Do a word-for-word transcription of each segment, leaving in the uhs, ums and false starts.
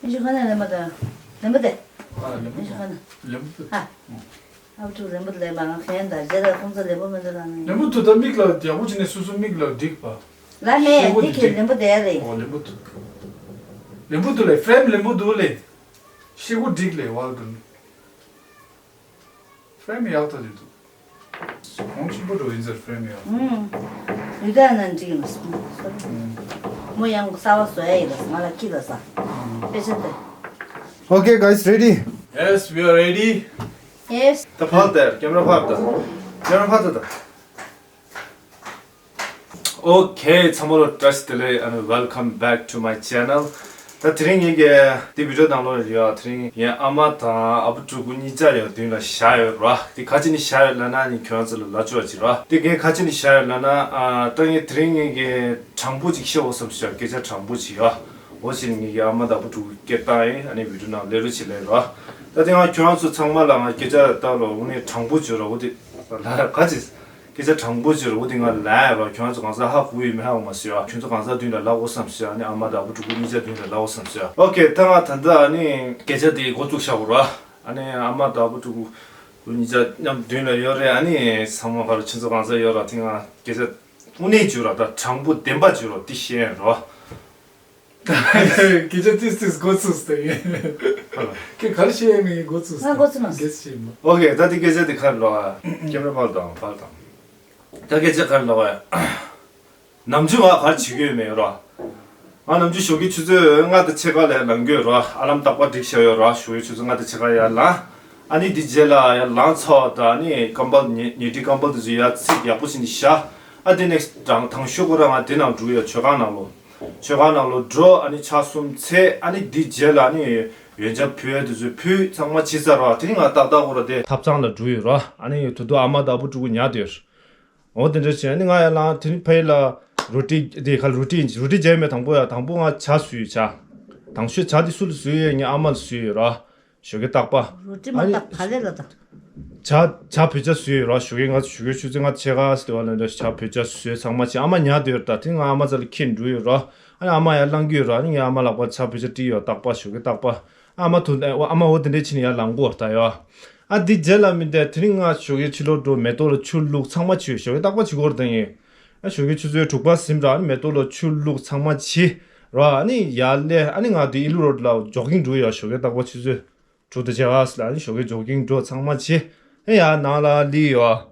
ཨེ་ཤི་ཁ་ན་ལེན་པ་དང་། ལེན་པ་དེ། ཨ་ལེན་པ་ཨེ་ཤི་ཁ་ན། ལེན་པ་དེ། ཨ། ཨ་བུ་ཕྲུག་ལེན་པ་ལེན་པ་ང་ཁེན་ད་རྗེ་ད་ཁོང་ཚོ་ལེན་པ་མི་འདུག་ལ་ནི། ལེན་པ་དེ་ད་མིག་ལ་ཡག་པོ་བྱས་ནས་སོ་སོ་མིག་ལ་འགྲིག་པ། ལ་མེ་ཤེལ་སྒོ་འདི་དེ་གི་འགྲིག་ལེན་པ་དེ་རེད། ཨོ་ལེན་པ་དེ། ལེན་པ་དེ་ལས་ཧྥེམ་ལེན་པ་དེ་ལས། ཤེལ་སྒོ་འགྲིག་ལས་ཝལ་དེ། ཧྥེམ་ཡག་ཐག་ཆོད་འདུག་ཁོང་ཆེན་པོ་འགྲོ་ཡིན་ཟེར་ཧྥེམ་ཡག་ཨུམ། ཡུ་ཏན་ན་འགྲིག་ཡིན་ལ་སོང་། མོ་ཡང་གསར་པ་བཟོ་ཡ་ཡིན་ལ་ང་ལ་ཁྱི་ལ་ས། ཨུམ། དཔེ་ཆ་དེ། Okay, guys, ready? Yes, we are ready. Yes. ད་ཕར་དེ་ཀེམ་ར་ཕར་དང་། ཀེམ་ར་ཕར་དང་། Okay, ཚང་མ་ལ་བཀྲ་ཤིས་བདེ་ལེགས། And welcome back to my channel. ད་དེ་རིང་ངེད་ཀྱི་འདི་བི་ཌིའོ་ནང་ལོགས་ཡོད། དེ་རིང་ངའི་ཨ་མ་དང་ཨ་བུ་ཕྲུ་གུ་གཉིས་ཆ་ཡང་མདུན་ལ་བཞག་ཡོད་ར། དེ་ག་ཅི་ནས་བཞག་ཡོད་ལབ་ན་ནི་ཁྱོད་ཚོ་ལ་ལབ་ཆོག་ཅིག་ར། དེ་ངས་ག་ཅི་ནས་བཞག་ཡོད་ལབ་ན། ཨ་ད་ངས་དེ་རིང་ངེད་ཀྱི་དྲང་པོ་ཅིག་བཤད་འོ་བསམ་ཤག་སྐད་ཆ་དྲང་པོ་ཅིག་ཡ། འོ་ཅི་ནས་ངེད་ཀྱི་ཨ་མ་དང་ཨ་བུ་ཕྲུ་གུ་སྐད་བཏང་ཡིན། ཨ་ནི་བི་ཌིའོ་ནང་ལས་རོགས་ཅིག་ལས་ར། ད་དེ་ང་ཁྱོད་ཚོ་ཚང་མ་ལ་ང་སྐད་ཆ་ལྟ་ལོ་འོ་ནས་དྲང་པོ་བརྗོད་ར། འོ་དེ་ལ་ག་ཅི། སྐད་ཆ་དྲང་པོ་བརྗོད་རོགས། དེ་ང་ལན་རོགས། ཁྱོད་ཚོ་གང་ཟག་ཧ་གོ་ཡོད་མེད་ཧ་གོ་མ་སོང་ཡ། ཁྱོད་ཚོ་གང་ཟག་མདུན་ལ་ལབ་འོ་བསམ་སོང་ཡ། ཨ་ནི་ཨ་མ་དང་ཨ་བུ་ཕྲུ་གུ་གཉིས་ཆ་མདུན་ལ་ལབ་འོ་བསམ་སོང་ཡ། Okay, ད་ང་ད་ལྟ་ཨ་ནི་སྐད་ཆ་དེ་འགོ་བཙུགས་བཞག་གོ་ར། ཨ་ནི་ཨ་མ་དང་ཨ་བུ་ཕྲུ་གུ་གཉིས་ཆ་མཉམ་མདུན་ལ་ཡོད་རེད། ཨ་ནི་ཚང་མ་ག་རེ་ཁྱོད་ཚོ་གང་ཟག་ཡོད་ར། དེ་ང་སྐད་ཆ་དངོས་གནས་བརྗོད་ར། ད་དྲང་པོ་བདེན་པ་བརྗོད་རོགས། དེ་བཤད་རོགས། སྐད་ཆ་ཏིས་ཏིས་འགོ་ཚུགས་ཏེ། ཁྱེད་ག་རེ་བཤད་ཡས་མེད་འགོ་ཚུགས་ང་འགོ་ཚུགས་མ་སོང་། གེས་བཤད་མ། Okay, ད་དེ་སྐད་ཆ་དེ་ག་རེ་ལབ་ཨ། ཀེམ་ར་ཕར་དང་ཕར་དང་། ད་སྐད་ཆ་ག་རེ་ལབ་ཨ། ནམ་རྒྱུན་ང་ག་རེ་བྱེད་ཀྱི་ཡོད་མེད་ར། ང་ནམ་རྒྱུན་ཞོགས་ཀའི་ཆུ་ཚོད་ལྔ་དང་ཕྱེད་ཀ་ལ་ལངས་ཀྱི་ཡོད་ར། ཨ་ལམ་རྟག་པར་སྒྲིག་བཞག་ཡོད་ར། ཞོགས་ཀའི་ཆུ་ཚོད་ལྔ་དང་ཕྱེད་ཀ་ཡར་ལངས། ཨ་ནི་དེ་རྗེས་ལ་ཡར་ལངས་ཚར་བ་དང་ཨ་ནི་ཀམ་པལ་ཉལ་ཉལ་ཁྲི་ཀམ་པལ་དེ་ཚོ་ཡར་ཚིག་ཡག་པོ་བྱས་ནས་བཞག་ཨ་དེ་ནས་དང་དང་ཤོས་ཁོ་རང་ང་དེ་ནང་འགྲོ་གི་ཡོད། མཆོད་ཁང་ནང་ལོགས། མཆོད་ཁང་ནང་ལོགས་འགྲོ། ཨ་ནི་ཕྱག་གསུམ་འཚལ། ཨ་ནི་འདི་རྗེས་ལ་ཨ་ནི་ཡོན་ཆབ་ཕུལ་དེ་ཚོ་ཕུལ་ཚང་མ་བྱས་ཚར་བ། དེ་ནི་ང་ཏག་ཏག་ཁོ་ར་དེ་ཐབ་ཚང་ལ་འགྲོ་ཡོད་ར། ཨ་ནི་དུ་དུ་ཨ་མ་དང་ཨ་བུ་ཕྲུ་གུ་ཉལ་དེར། འོ་དེ་འདྲ་བྱས་ཨ་ནི་ང་ཡར་ལངས། དེ་ནི་ཕ་ཡི་ལ་རོ་ཏི་དེ་ཁ་རོ་ཏི་རོ་ཏི་བྱས་མེད། དང་པོ་ཡ་དང་པོ་ང་ཇ་བཟོས་ཡོད། ཇ་དང་ཤོས་ཇ་དེ་སུ་ལ་བཟོས་ཡོད། ངའི་ཨ་མ་ལ་བཟོས་ཡོད་ར། ཞོགས་ཀས་རྟག་པ། རོ་ཏི་མ་ཨ་ནི་ད་བ་ལེ་ལ་ད། ཇ་ཇ་བོད་ཇ་བཟོས་ཡོད་ར། ཞོགས་ཀས་ང་ཞོགས་ཀས་ཆུ་ཚོད་ལྔ་ཕྱེད་ཀ་ཙམ་དེ་བ་ལ་འདྲ་ཇ་བོད་ཇ་བཟོས་ཚང་མ་བྱས། ཨ་མ་ཉལ་བསྡད་ཡོད་ར། ད་དེ་ང་ཨ་མ་རྩ་ལ་འཁྱེར་འགྲོ་ཡོད་ར། ཨ་ནི་ཨ་མ་ཡར་ལངས་ཀྱི་ཡོད་ར། ཨ་ནི་ངའི་ཨ་མ་ལག་པ་ཇ་བོད་ཇ་སྤྲད་ཡོད། རྟག་པ་ཞོགས་ཀས་རྟག་པ། ཨ་མ་ཐུག་ཨ་མ་འོ་དེ་འདྲས་བྱས་ནས་ཡར་ལངས་གོ་ད་ཡོད། ཨ་འདི་རྗེས་ལ་མི་འདས་དེ་རིང་ང་ཞོགས་ཀས་ཕྱི་ལོགས་འགྲོ་མེ་ཏོག་ལ་ཆུ་བླུགས་ཚང་མ་བྱས། ཞོགས་ཀས་རྟག་པ་བྱེད་དགོས་ར་ད་ངས། ཨ་ཞོགས་ཀས་ཆུ་ཚོད་དྲུག་པ་ཟིན་ར། ཨ་ནི་མེ་ཏོག་ལ་ཆུ་བླུགས་ཚང་མ་བྱས་ར། ཨ་ནི་ཡར་སླེབས། ཨ་ནི་ང་དེ་ཨི་ལུ་རོ་ཌི་ལ་ཇོག་གིང་འགྲོ་ཡོད། ཞོགས་ཀས་རྟག་པ་ཆུ་ཚོད་དྲུག་དང་ཕྱེད་ཀ་ལ་ཨ་ནི་ཞོགས་ཀས་ཇོག་གིང་འགྲོ་ཚང་མ་བྱས། ཨ་ཡར་ནང་ལ་སླེབས་ཡོད།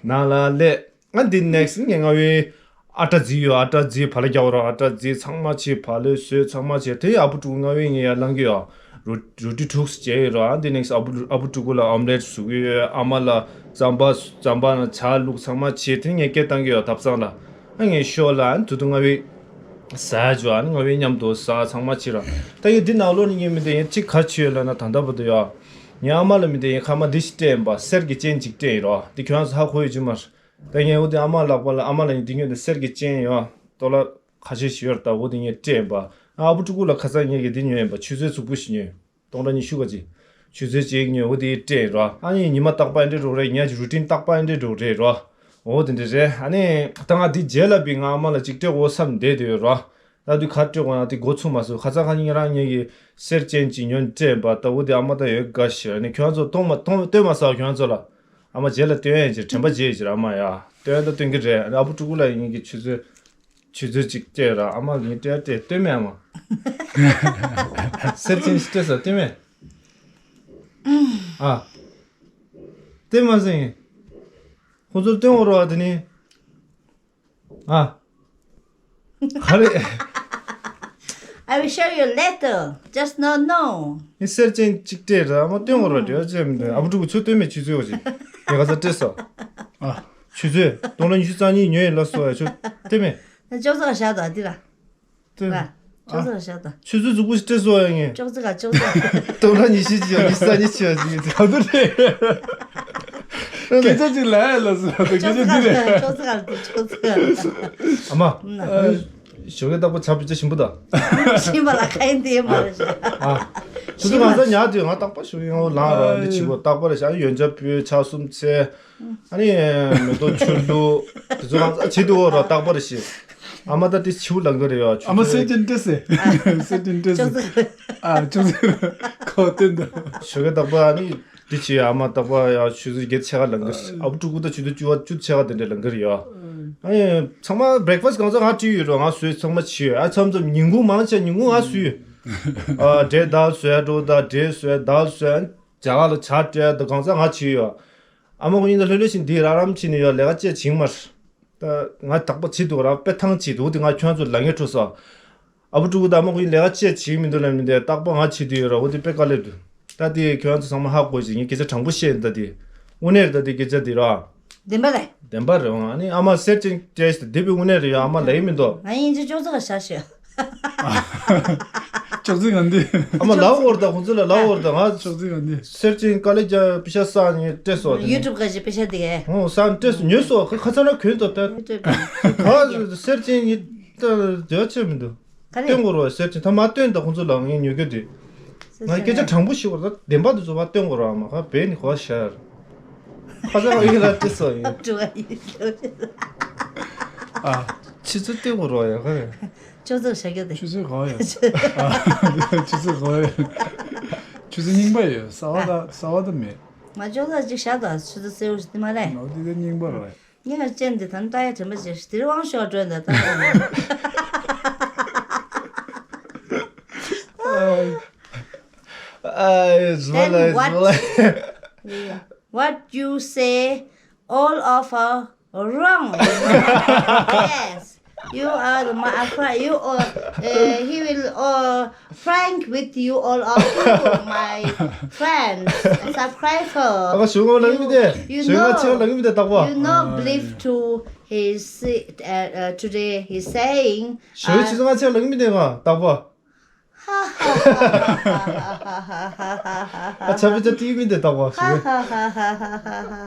ནང་ལ་སླེབས། ཨ་འདི་ནེག་སི་ངས་སྔ་བའི་ཨ་ཊ་བརྫིས་ཡོད། ཨ་ཊ་བརྫིས་བག་ལེབ་རྒྱག་ར། ཨ་ཊ་བརྫིས་ཚང་མ་བྱས། བག་ལེབ་བཟོས་ཚང་མ་བྱས། དེ་ཨ་བུ་ཕྲུག་སྔ་བའི་ངས་ཡར་ལངས་ཀྱི་ཡོད། རོ་རོ་ཏི་དྲུག་བྱས་ཡོད་ར། ཨ་འདི་ནེག་སི་ཨ་བུ་ཨ་བུ་ཕྲུག་གུ་ལ་ཨོམ་ལེཊ་བཟོ་གི་ཡོད། ཨ་མ་ལ་རྩམ་པ་རྩམ་པ་ནང་ཇ་བླུགས་ཚང་མ་བྱས། དེ་ངས་སྐད་བཏང་གི་ཡོད་ཐབ་ཚང་ལ། ཨ་ངས་ཤོ་ལ་ཨ་ནི་དུ་དུ་སྔ་བའི་ཟ་རྒྱུ་ཨ་ནི་སྔ་བའི་མཉམ་དུ་ཟ་ཚང་མ་བྱས་ར། ད་ཡོད་འདི་ནང་ལོགས་ནས་ངས་མི་འདི་ཡང་གཅིག་ག་བྱས་ཡོད་ལབ་ན་ད་ལྟ་བར་དུ་ཡོད། ངའི་ཨ་མ་ལ་མི་འདི་ཡང་ཁ་མ་འདི་ཞིག་སྤྲད་ཡིན་པ། གསེར་གྱི་ཅན་གཅིག་སྤྲད་ཡིན་ར། འདི་ཁྱོད་རང་ཚོ་ཧ་གོ་ཡོད་ཀྱི་མ་རེད། ད་ངས་འོ་དེ་ཨ་མ་ལག་པ་ལ་ཨ་མ་ལ་ཡིན་འདི་ཉོས་ཏེ་གསེར་གྱི་ཅན་ཡོད་ཏོ་ལ་ཁ་ཤས་ཤིག་ཡོད་རེད། ད་འོ་དེ་ངས་སྤྲད་ཡིན་པ། ཨ་བུ་ཕྲུ་གུ་ལ་ཁ་སང་ངས་ཀྱི་འདི་ཉོས་ཡིན་པ། ཆུ་ཚོད་གཟུགས་པོ་ཞིག་ཉོས། སྟོང་ཕྲག་ཉི་ཤུ་ག་ཅིག་ཆུ་ཚོད་གཅིག་ཉོས། འོ་དེ་སྤྲད་ར། ཨ་ནི་ཉི་མ་རྟག་པ་འདྲ་འགྲོ་རེད། ཉལ་གྱི་རུ་ཊིན་རྟག་པ་འདྲ་འགྲོ་རེད་ར། འོ་དེ་འདྲ་རེད། ཨ་ནི་ད་ང་འདི་རྗེས་ལ་བི་ང་ཨ་མ་ལ་ཅིག་སྤྲད་དགོས་བསམ་བསྡད་དེ་ཡོད་ར། ད་དུས་ག་སྤྲད་དགོས་ན་དེ་འགོ་ཚུགས་མ་སོང་། ཁ་སང་ཁ་ཉིན་རང་ངེད་ཀྱི་གསེར་ཅན་གཅིག་ཉོས་སྤྲད་པ། ད་འོ་དེ་ཨ་མ་ད་ཡོད་དགའ་ཤི། ཨ་ནི་ཁྱོད་ཚོ་གཏོང་མ་གཏོང་སྟོན་མ་ཟ་བ་ཁྱོད་ཚོ་ལ། ཨ་མ་རྗེས་ལ་སྟོན་ཡས་ཀྱི་དྲན་པ་བརྗེད་ཀྱི་ར། ཨ་མ་ཡ་སྟོན་ད་སྟོན་གི་རེད། ཨ་བུ་ཕྲུ་གུ་ལ་ཡིན་གྱི་ཆུ་ཚོད་ཆུ་ཚོད་གཅིག་སྤྲད་ར། ཨ་མ་ངས་སྤྲད་སྤྲད་སྟོན་མེད་ཨ་མ། གསེར་ཅན་ཞིག་སྤྲད་ས་སྟོན་མེད། ཨ། སྟོན་མ་ཟིན། ཁོ་ཚོར་སྟོན་འོ་རོགས་དེ་ནི། ཨ། ག་རེ། I will show you later. Just no, no. ངས་གསེར་ཅན་གཅིག་སྤྲད་ར། ཨ་མ་སྟོན་འོ་རོགས་འདྲི་བ་ཅན་མི་འདུག་ཨ་བུ་ཕྲུ་གུ་ཚོ་སྟོན་མེད་ཆུ་ཚོད་འོ་ཅིག་ངས་ག་ས་སྤྲད་སོ། ཨ། ཆུ་ཚོད་སྟོང་ཕྲག་ཉི་ཤུ་རྩ་གཉིས་ཉོས་ཡིན་ལ་སོ་ཡ་ཆུ་སྟོན་མེད། ཅོག་ཙེ་བཞག་དང་འདི་ལ། ལ། ཅོག་ཙེ་བཞག་དང་། ཆུ་ཚོད་གཟུགས་པོ་ཞིག་སྤྲད་སོང་ཡ་ངས། ཅོག་ཙེ་ག་ཅོག་ཙེ། སྟོང་ཕྲག་ཉི་ཤུ་ཅིག་ཡང་ཉི་ཤུ་རྩ་གཉིས་ཅིག་ཡང་ཅིག་ཡིན་ཚ་འདུག་རེད། སྐད་ཆ་ཅིག་ལ་ཡ་ལ་སོ་སྐད་ཅོག་ཆ་ཙེ་འདི་ག་རེད། ཅོག་ཙེ་ག་རེད་ཅོག་ཙེ། ཨ་མ། ན། ཨ། ཞོགས་ཀས་རྟག་པར་ཇ་བོད་ཇ་ཞིམ་པོ་དང་། ཞིམ་པ་ལ་ཁ་ཡིན་དེ་མ་རེད། ཨ། ཆུ་ཚོད་གང་ས་ཉལ་དུས་ང་རྟག་པར་ཞོགས་ཀས་ངོ་ལངས་རོགས་འདི་བྱེད་དགོས་རྟག་པར་རེད་ཤག་ཡོན་ཆབ་ཕུལ་ཕྱག་གསུམ་འཚལ། ཨ་ནི་མེ་ཏོག་ཆུ་བླུགས་དེ་ཚོ་གང་ས་བྱེད་དུ་འོ་རོགས་རྟག་པར་རེད་ཤག་ཨ་མ་ད་དེ་ཆིའུ་ལང་གི་རེད་ཡ། ཨ་མ་སེར་ཅན་ཏེ་སེ། སེར་ཅན་ཏེ་སེ། ཅོག་ཙེ། ཨ་ཅོག་ཙེ་ཁོ་སྟོན་ད། ཞོགས་ཀས་རྟག་པར་ཨ་ནི་དེ་བྱས་ཨ་མ་རྟག་པར་ཡ་ཆུ་ཚོད་བརྒྱད་ཕྱེད་ཀ་ལང་གི་རེད། ཨ་བུ་ཕྲུག་གུ་ད་ཆུ་ཚོད་བཅུ་པ་བཅུ་ཕྱེད་ཀ་དེ་འདྲ་ལང་གི་རེད་ཡ། ཨ་ནི་ཚང་མ་བྷི་རེག་ཕ་སི་གང་ཚ་ང་བྲིས་ཡོད་རོ། ང་བཟོས་ཚང་མ་བྱས་ཡོད། ཨ་མཚམས་མཚམས་ཉིན་གུང་མང་ཆེ་ཉིན་གུང་ང་བཟོས་ཡོད། ཨ་འབྲས་དལ་བཟོས་འགྲོ་ད། འབྲས་བཟོས་དལ་བཟོས་ཇ་ག་ལ་ཇ་སྤྲད་ད་གང་ཚ་ང་བྱས་ཡོད། ཨ་མ་ཁོ་གཉིས་ད་ལྷོད་ལྷོད་བྱས་འདི་ར་རམ་བྱས་ནས་ཡོད། ལས་ཀ་ཅེས་བྱིང་མར། ད་ང་དག་པ་བྱེད་འདུག་ར། དཔེ་ཐང་ཆད་འདུག་འོ་དེ་ང་ཁྱོད་ཚོ་ལ་ངས་འཕྲོ་སོང་། ཨ་བུ་ཕྲུག་གུ་ད་ཨ་མ་ཁོ་གཉིས་ལས་ཀ་ཅེས་བྱེད་མི་འདུག་ལབ་མི་འདུག་རྟག་པ་ང་བྱེད་དུ་ཡོད་ར། འོ་དེ་དཔེ་དཀའ་ལས་འདུག་ད་དེ་ཁྱོད་ཚོ་ཚང་མ་ཧ་གོ་ཞིག་ངས་སྐད་ཆ་དྲང་པོ་བཤད་ད་དེ། དངོས་གནས་རེད་ད་དེ་སྐད་ཆ་དེ་ར། བདེན་པ་རེད། བདེན་པ་རེད། ཨ་ནི་ཨ་མ་སེར་ཅན་སྐྱེས་ཏེ་བསྡད་པའི་དངོས་གནས་རེད་ཡ། ཨ་མ་ལབ་ཡི་མི་འདུག་ང་ཡིན་ཅི་ཅོག་ཙེ་ག་བཞག་ཤོག་ཅོག་ཙེ་ག་འདི། ཨ་མ་ལབ་འོར་ད་ཁོང་ཚོ་ལ་ལབ་འོར་ད་ང་ཅོག་ཙེ་ག་འདི། སེར་ཅན་དཀའ་ལས་རྒྱག་པེ་ཤ་ས་ནས་སྤྲད་སོ་དེ་ནས། ཡུ་ཊུབ་ག་ཞིག་པེ་ཤ་དེ་གས། ཨོ་ས་ནས་སྤྲད་སོ་ཉོས་སོ་ཁ་ཁ་ཚ་ན་གྱོན་ཏོ་ད། ཡུ་ཊུབ་ག་སེར་ཅན་ཡིན་ད་དེ་བ་ཆེ་མི་འདུག་ག་རེ། སྟོན་དགོས་རོགས་སེར་ཅན་ད་མ་སྟོན་ད་ཁོང་ཚོ་ལ་ངས་ཉོ་རྒྱུ་དེ། ང་སྐད་ཆ་དྲང་པོ་ཞིག་བར་ད་བདེན་པ་དེ་ཚོ་བ་སྟོན་དགོས་རོགས་ཨ་མ་ཁ་བས་ནི་གོ་བ་ཤར། ཁ་ཚ་ཡིན་ལ་སྤྲད་སོ་ཡིན། འགྲོ་བ་ཡིན། ཨ་ཆུ་ཚོད་སྟོན་དགོས་རོགས་ཡ་ག་རེ། ཆུ་ཚོད་བཞག་རྒྱུ་དེ། ཆུ་ཚོད་ག་བ་ཡ། ཆུ་ཚོད་ག་བ་ཡ། ཆུ་ཚོད་རྙིང་པ་ཡོད། གསར་བ་ད་གསར་བ་ད་མེད། ང་ཅོག་ཙེ་གཅིག་བཞག་ད་ཆུ་ཚོད་གསལ་བོ་ཞིག་དེ་མ་རེད། ནོ་དེ་དེ་རྙིང་པ་རེད། ངས་ལ་ཅན་དེ་ད་ལྟ་ཡ་དྲན་པ་ཅིག་དེ་རི་དབང་ཤོར་འགྲོ་ཡ་འདི་ད། ཨ་ཨ་ཟོ་ལ་ཟོ་ལ། What you say, all of a wrong. Yes, you are my friend. You are, uh, he will uh, prank with you, all of you, my friends, subscriber. ཨ་ཞུ་གོ་ལ་མི་དེ། You ཞུ་གོ་ཆེ་ལ་མི་དེ་དག་པ། You know, believe to his uh, uh, today he's saying. ཞུ་ཆེ་ང་ཆེ་ལ་མི་དེ་ང་དག་པ། ཨ་ཆ་བི་ཆ་ཏི་མི་དེ་དག་པ་ཞུ།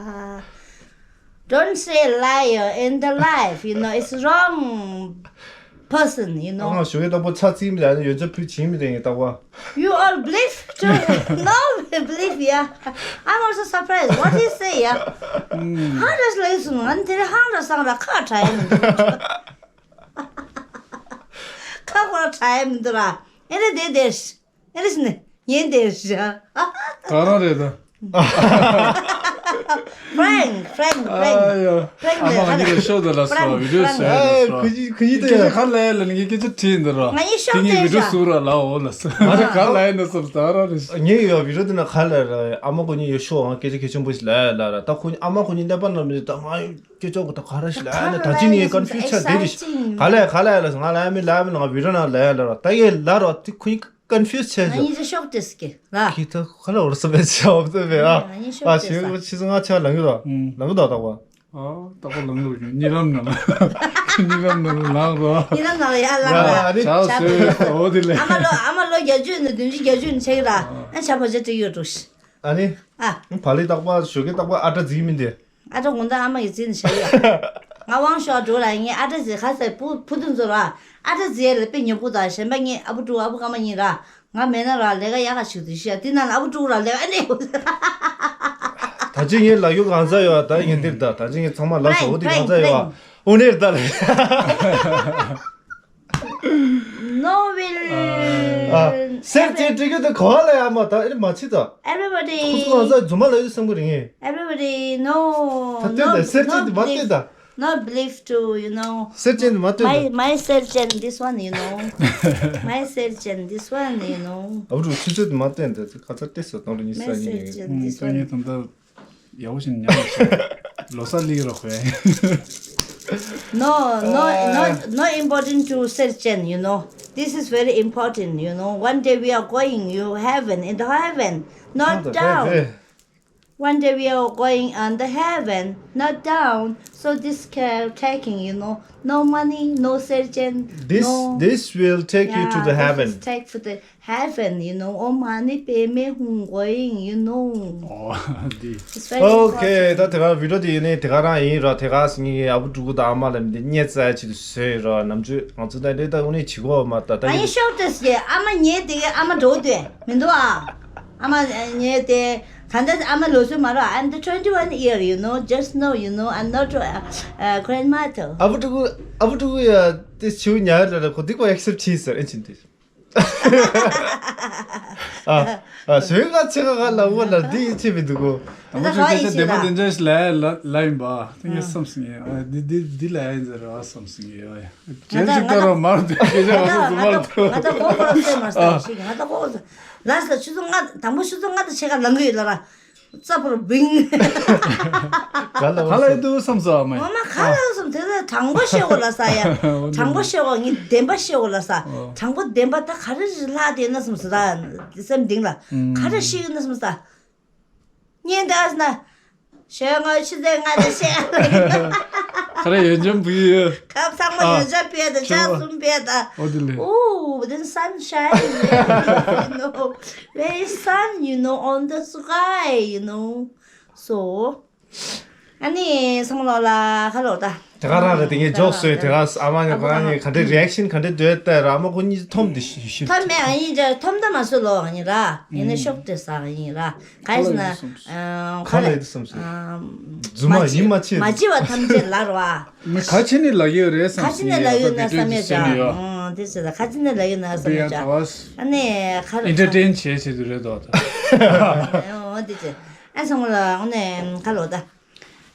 Don't say liar in the life, you know, it's wrong person, you know. ཨང་ཞུ་གི་དག་པ་ཆ་ཙི་མི་དེ་ཡོན་ཆ་ཕུ་ཆི་མི་དེ་ཡིན་དག་པ། You all believe too? No, believe, yeah. I'm also surprised. What he say, yeah? ཧང་ར་ལས་སུ་ང་དེ་ཧང་ར་སང་ར་ཁ་ཁྲ་ཡིན། ཁ་ཁོ་ཁྲ་ཡིན་འདུག་ར། ཨེ་རེད་དེ་དེ། ཨེ་རེད་ནི་ཉན་དེ་ར། ག་རང་རེད་ད། Frank, Frank, Frank. ཨ་ཡ། Frank ཨ་མ་ང་གཉིས་ལ་ཤོག་ད་ལ་སོ། Frank, བི་ཌིའོ་Frank. ཤོག་ད་ལ་སོ། ཁུ་ཅི་ཁུ་ཅི་དེ། ཁ་ལ་ཡ་ལ་ནི་ངས་སྐད་ཆ་དྲིས་འདི་ར། ང་གཉིས་ཤོག་དེ་ངས་བི་ཌིའོ་བཟོ་ར་ལ་འོ་ལ་སོ། ང་ག་ལ་ཡ་ན་སོ་ད་ར་རེད། ངས་ཡོད་བི་ཌིའོ་དེ་ན་ག་ལ་ར་ཨ་མ་ཁོ་གཉིས་ཡོད་ཤོག་ང་སྐད་ཆ་གལ་ཆེན་པོ་ཞིག་ལ་ཡ་ལ་ར་ད་ཁོ་ཨ་མ་ཁོ་གཉིས་ཀླད་པ་ནང་མི་ད་ང་ཡོད་སྐད་ཆ་གོ་ད་ག་ར་ཞིག་ལ་ཡ་ན་ད་ཅི་ནི་ཡོད་ཀོན་ཕིའུ་ཛི་ཆགས་དེ་རེད་ག་ལ་ཡ་ག་ལ་ཡ་ལ་སོ་ང་ལ་ཡ་མི་ལ་ཡ་མི་ལ་ང་བི་ཌིའོ་ནང་ལ་ཡ་ལ་ར་ད་ཡ་ལ་ར་དེ་ཁོ་གཉིས། Confuse བྱས་ང་བྱུང་། གཉིས་ཆ་ཤོག་ཏེ་སྐྱེ་ལ། ཁྱི་ད་ཁ་ལ་འོར་ས་བས་ཆ་འོར་ས་བས་ཨ། ང་གཉིས་ཤོག་ཨ་ཏེ་ཞེ་ས། ཁྱི་ཚོ་ང་ཆ་ལང་གི་རོ། ཨུམ། ལང་གི་རོ་ད་བ། ཨ་ད་བ་ལང་གི་རོ། གཉིད་ལམ་ནང་ལ། གཉིད་ལམ་ནང་ལ་ལང་རོ། གཉིད་ལམ་ནང་ལ་ཡ་ལང་ར། ཨ་ནི་ཆ་ཆ་སོ་ཨོ་དེ་ལས། ཨ་མ་ལོ་ཨ་མ་ལོ་བརྒྱད་ཅུ་ནས་བདུན་ཅུ་བརྒྱད་ཅུ་ནས་ཆ་གི་ར། ཨ་ཆ་བ་ཆ་ཏི་ཡོད་འགྲོ་ཤི། ཨ་ནི། ཨ། བ་ལི་རྟག་པ་ཞོགས་ཀས་རྟག་པ་ཨ་ཏྲ་རྫིག་མིན་ཏེ། ཨ་ཏྲ་དགོང་དག་ཨ་མ་ཡི་རྫིག་ནས་བཞག་ཡོད། ང་དབང་ཤོག་འགྲོ་ལ་ངས་ཨ་ཏྲ་རྫིག་ཁ་ཟས་བུ་བུ་དུ་འཛོ་ར། ཨ་ཏྲ་རྫིག་ལ་དཔེ་ཉོ་བུ་དང་གཞན་པ་ངས་ཨ་བུ་ཕྲུག་ཨ་བུ་ཀ་མ་གཉིས་ར། ང་མེད་ན་ར་ལས་ཀ་ཡག་ག་ཞིག་ཏུ་ཤི་ཡ་དེ་ན་ལ་ཨ་བུ་ཕྲུག་ར་ལས་ཀ་ཨ་ནི། ད་ཅི་ངས་ལ་རྒྱུ་གང་ཟ་ཡོད་ད་ངས་འདིར་ད་ད་ཅི་ངས་ཚང་མ་ལ་ཟ་འོ་དེ་གང་ཟ་ཡོད་ཨུ་ནེར་ད་ལ། No will ཨ། སེར་བྱེས་འབྲི་རྒྱུ་དེ་ག་བ་ལ་ཡ་མ་ད་ཨེ་མ་ཕྱི་ད། Everybody. ཁོ་ཚོ་ང་ཚོ་རྫུན་མ་ལ་ཡོད་བསམ་གི་རེད་ངས། Everybody, no, ད་སྟོན་no, ད་སེར་བྱེས་no འདི་མ་སྟོན་ད། Believe, no believe to, you know. སེར་བྱེས་འདི་མ་སྟོན་ད། My, my surgeon, this one, you know. My surgeon, this one, you know. ཨ་བུ་ཕྲུག་ཆུ་ཚོད་འདི་མ་སྟོན་ད་ཁ་ཚ་ཏེ་སོ་དང་རུ་ཉི་ས་ཉི་ཉི། My surgeon, this one. ཡག་པོ་ཞིག་ཉམས་སོང་། ལོ་གསར་ལིག་རོགས་ཧེ། No, no, no, no important to surgeon, you know. This is very important, you know. One day we are going, you heaven, in the heaven, not down. One day we are going on the heaven, not down. So this caretaking, you know. No money, no surgeon, this, no. This will take you to the heaven. Take for the Heaven, you know, ཨོཾ་མ་ཎི་པདྨེ་ཧཱུྃ་going, you know. ཨོ་འདི། It's very okay. ད་དེ་ག་བི་ཌིའོ་དེ་ཡིན་ནའི་དེ་ག་རང་ཡིན་ར། དེ་ག་སི་ངའི་ཨ་བུ་ཕྲུ་གུ་དང་ཨ་མ་ལ་མི་དེ་བརྙས་ཚར་ཆེད་དུ་བཟོས་ཡིན་ར། ནམ་རྒྱུན་ང་ཚོ་ད་ལྟ་ད་དངོས་གནས་བྱེད་དགོས་མ་ད་ད་ཨ་ཡིན་ཡིན། ཤོག་ཏེ་སི་ཨ་མ་ཉེ་དེ་གའི་ཨ་མ་འགྲོ་འདོད་མི་འདུག་ཨ། ཨ་མ་ཉེ་དེ་ད་ལྟ་ཨ་མ་ལོ་ཚོད་མ་ར། I'm the twenty-one year, you know, just know, you know, I'm not a, a grandmother. ཨ་བུ་ཕྲུ་གུ་ཨ་བུ་ཕྲུ་གུ་ཡ། དེ་ཆུ་ཉར་ལ་ཁོ་འདི་ཁོ་ཨེག་སེབ་བྱས་ཟེར་ཨེ་ཕྱིན་ཏེ། ཨ་ཨ་ཞོལ་ཁ་ཆེ་ཁ་ལ་འོ་ལ་འདི་ཡིད་ཆེས་མི་འདུག་གོ། ད་ཁོ་ཆུ་སྐད་ཆ་བདེན་པ་བདེན་འཇགས་ཤིག་ལ་ལ་ལ་ཡིན་པ་དེ་ངས་བསམ་སོང་ངས། ཨ་འདི་འདི་འདི་ལ་ཡིན་ཟེར་བ་བསམ་སོང་ངས། ཨ་ཅན་ཞིག་ལྟར་བ་མར་འདུག་སྐད་ཆ་བ་སོང་སོང་མར་འདུག་ང་ད་ཁོ་ཁོ་ར་སེ་མ་ས་ཞིག་ང་ད་ཁོ་ཁོ་ལ་ས་ཆུ་ཚོད་ལྔ་དང་པོ་ཆུ་ཚོད་ལྔ་དང་ཕྱེད་ཀ་ལང་གི་ཡོད་ལ་ར། རྩ་བོར་བིང་། ག་ལ་ག་ལ་འདུག་བསམ་སོང་ཨ་མ། ཨ་མ་ག་ལ་བསམ་དེ་ལ་དྲང་པོ་བཤད་དགོས་ལ་ས་ཡ། དྲང་པོ་བཤད་དགོས་ངས་བདེན་པ་བཤད་དགོས་ལ་ས། དྲང་པོ་བདེན་པ་ད་ག་རེ་ལྷག་དེ་ན་བསམ་སོང་ད་སེམས་གཏིང་ལ་ག་རེ་བཤད་ཡོད་ན་བསམ་ས། ཉན་ད་ཨ་ས་ན། ཞོལ་ངོ་ཆུ་ཚོད་ལྔ་དང་ཕྱེད་ཀ་ལ་ཡིན་ནོ། ག་རེ་ཡོད་འཇམ་བུ་ཡོད། ཁབ་ཚང་མ་ཡོད་འཇམ་བུ་ཡོད་ད་ཆ་གསུམ་བུ་ཡོད་ད། ཨོ་དེ་ལས། Oh, the sunshine, you know, very sun, you know, on the sky, you know. So, ཨ་ནི་སང་ལོ་ལ་ཁ་ལོ་ད། དེ་ག་རང་རེད་དེ་ངས་འཇོག་སོང་དེ་ག་ཨ་མ་ནི་ཁོ་རང་ཉིད་ག་འདྲའི་རི་ཨེག་ཤན་ག་འདྲའི་འདོད་ལྟ་ར་ཨ་མ་ཁོ་གཉིས་ཐོམ་དེ་ཤི་ཤི། ཐོམ་མེད་ཨ་ཡིན་ཅག་ཐོམ་ད་མ་སུ་ལོ་ཨ་ཡིན་ར་ཡིན་ན་ཤོག་དེ་ས་ཨ་ཡིན་ར་ག་ཡིན་ན། ག་ལ་ཡིན་བསམ་སོང་། རྫུན་མ་ཡིན་མ་ཆེ། མ་བྱི་བ་ཐམས་ཅད་ལ་ར་བ། མི་ག་ཆེ་ནས་ལ་ཡོད་རེད་བསམ་ག་ཆེ་ནས་ལ་ཡོད་ན་བསམ་ཡོད་ཅག་ཨང་དེ་ཟེར་ད་ག་ཆེ་ནས་ལ་ཡོད་ན་བསམ་ཡོད་ཅག་ཨ་ནི་ཁ་ལོ་ཨིན་ཊར་ཊེན་བྱེད་ཆེད་དུ་རེད་དོ་ད། ཨོ་དེ་ཅེ་ཨ་སང་ལ་ཨོ་ནས་ཁ་ལོ་ད།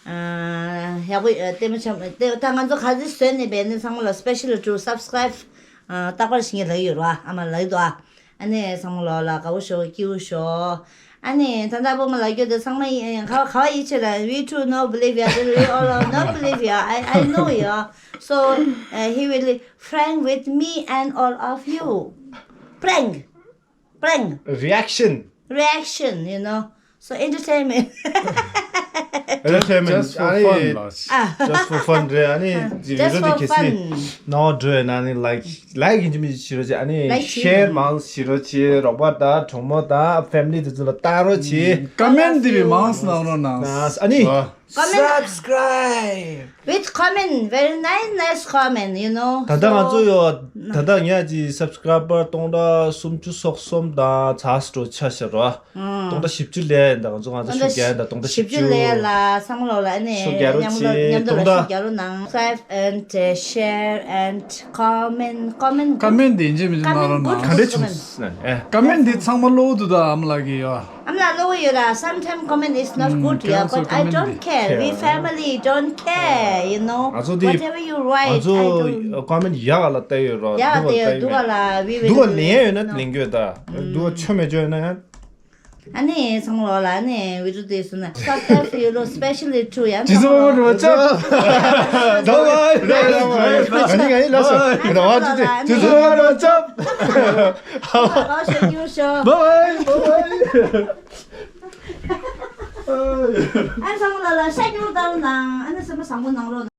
ཡག་པོ་ལྟད་མོ་ཆེན་པོ་ལྟད་ད་ང་ཚོ་ག་ཚོད་བཟོས་ནས་བས་ནས་ཚང་མ་ལ་special to subscribe རྟག་པར་ཞིག་ངས་ལབ་ཡོད་ར་ཨ་མ་ལབ་ཡོད་དོ་ཨ། ཨ་ནི་ཚང་མ་ལོ་ལ་དགའ་བོ་ཞོག་སྐྱིད་པོ་ཞོག་ཨ་ནི་ད་ལྟ་བུ་མ་ལབ་རྒྱུ་དེ་ཚང་མ་ཡིན་ག་བ་ག་བ་ཡིད་ཆེས་ར། We too no believe ya, we all are no believe ya. I I know ya. So he will prank with me and all of you. Prank. Prank. Reaction. Reaction, you know. So entertainment. Entertainment. Just for fun. Just for fun རེད་ཨ་ནི། Just for fun. ནོ་འགྲོ་ཡ་ན་ནི་like like ཡིན་གཅིག་མིན་གཅིག་བྱེད་རོགས་བྱེད་ཨ་ནི། Like བྱེད། Share མང་བྱེད་རོགས་བྱེད་རོགས་པ་དང་གྲོགས་མོ་དང་family དེ་ཚོ་ལ་བལྟ་རོགས་བྱེད། Comment དེ་རིགས་མང་ཙམ་གནང་རོགས་གནང་། ཨ་ནི། Comment. Subscribe. With comment, very nice nice comment, you know. ད་ལྟ་ང་ཚོ་ཡོད་ད་ལྟ་ངས་ཀྱི་subscriber སྟོང་ཕྲག་སུམ་ཅུ་སོ་གསུམ་དང་ཚ་སྤྲོ་ཆ་ཤར་བ། སྟོང་ཕྲག་བཞི་བཅུ་ལས་ད་ང་ཚོ་ང་ཚོ་ཤུགས་རྒྱག་ད་སྟོང་ཕྲག་བཞི་བཅུ་ལས་ལ་བསམ་བློ་ལ་ཨ་ནི་ཤུགས་རྒྱག་རོགས་མཉམ་དུ་བྱེད་མཉམ་དུ་སྟོང་ལ་ཕྲག་ཤུགས་རྒྱག་རོགས་གནང་། Subscribe and uh, share and comment comment comment དེ་འཇིགས་མི་འཇིགས་གནང་རོགས་གནང་། ག་འདྲ་བྱུང་ཨེ། Comment དེ་ཚང་མ་གློ་བུར་དུ་ད་ཨམ་ལགས་ཀྱི་ཡོད། ཨམ་ལགས་གློ་བུར་ཡོད་ར། Sometimes comment is not good, yeah, but I don't care. We family don't care, you know. Whatever you write, I don't. ང་ཚོ་comment ཡག་ལ་བལྟ་ཡོད་ར། ཡག་ལ་བལྟ་ཡོད། སྡུག་ལ་བལྟ་ཡོད་མེད། སྡུག་ལ་ལེན་ཡོད་ན་ལེན་གྱི་ཡོད་ད། སྡུག་ལ་ཆོ་མེད་ཆོ་ཡོད་ན་ཡང་། ཨ་ནི་ཚང་མ་ལོ་ལ་ཨ་ནི་video དེ་སུ་ན་subscribe you know specially to ཡང་ཚང་མ་ལོ། ཇི་ཙམ་པ་ཨ་ནི་ང་ཡིན་ལ་སོ་ད་བ་ཅི་ཅི་ཇི་ཙམ་པ་ཨ་ནི་ལ་ཅབ། ཨ་ཚང་མ་ལོ་ལ་ཤ་ཉུང་ལྟ་རུ་ནང་ཨ་ནི་སེམས་པ་བཟང་པོ་གནང་རོགས།